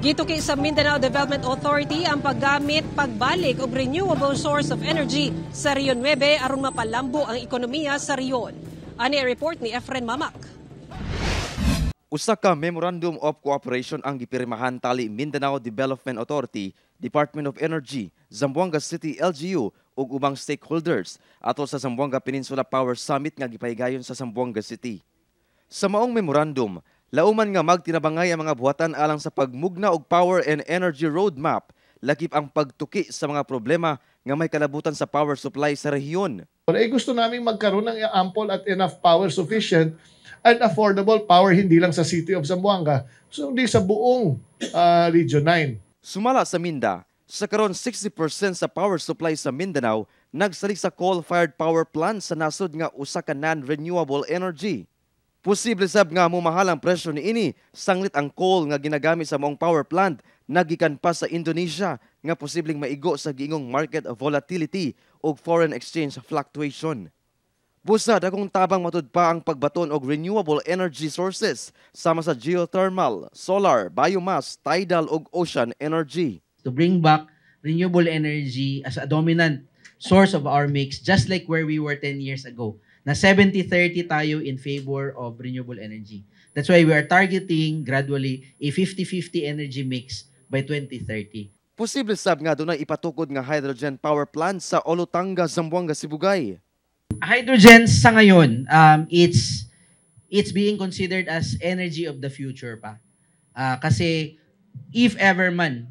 Gituki sa Mindanao Development Authority ang paggamit pagbalik og renewable source of energy sa Region 9 aron mapalambo ang ekonomiya sa rehiyon. Ani ang report ni Efren Mamak. Usa ka Memorandum of Cooperation ang gipirmahan tali Mindanao Development Authority, Department of Energy, Zamboanga City LGU ug ubang stakeholders atol sa Zamboanga Peninsula Power Summit nga gipahigayon sa Zamboanga City. Sa maong memorandum, lauman nga magtinabangay ang mga buhatan alang sa pagmugna og power and energy roadmap, lakip ang pagtuki sa mga problema nga may kalabutan sa power supply sa rehiyon. Eh gusto namin magkaroon ng ample at enough power, sufficient and affordable power, hindi lang sa City of Zamboanga, so hindi sa buong Region 9. Sumala sa Minda, sa karon 60% sa power supply sa Mindanao nagsalig sa coal-fired power plant sa nasod nga usa ka non-renewable energy. Posible sab nga mumahal ang presyo niini sanglit ang coal nga ginagamit sa maong power plant nagikan pa sa Indonesia nga posibleng maigo sa giingong market volatility ug foreign exchange fluctuation. Busa dakong tabang matud pa ang pagbaton og renewable energy sources sama sa geothermal, solar, biomass, tidal ug ocean energy. To bring back renewable energy as a dominant source of our mix, just like where we were 10 years ago na 70-30 tayo in favor of renewable energy. That's why we are targeting gradually a 50-50 energy mix by 2030. Posible sab nga dunay ipatukod nga hydrogen power plant sa Olutanga, Zamboanga, Sibugay. Hydrogen sa ngayon, it's being considered as energy of the future pa. Kasi if ever man,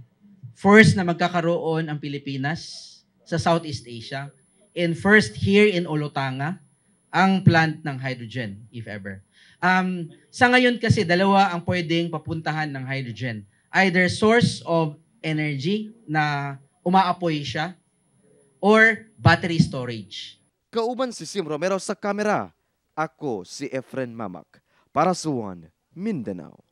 first na magkakaroon ang Pilipinas sa Southeast Asia, and first here in Olutanga, ang plant ng hydrogen, if ever. Sa ngayon kasi, dalawa ang pwedeng papuntahan ng hydrogen. Either source of energy na umaapoy siya or battery storage. Kauban si Sim Romero sa kamera. Ako si Efren Mamak para sa One Mindanao.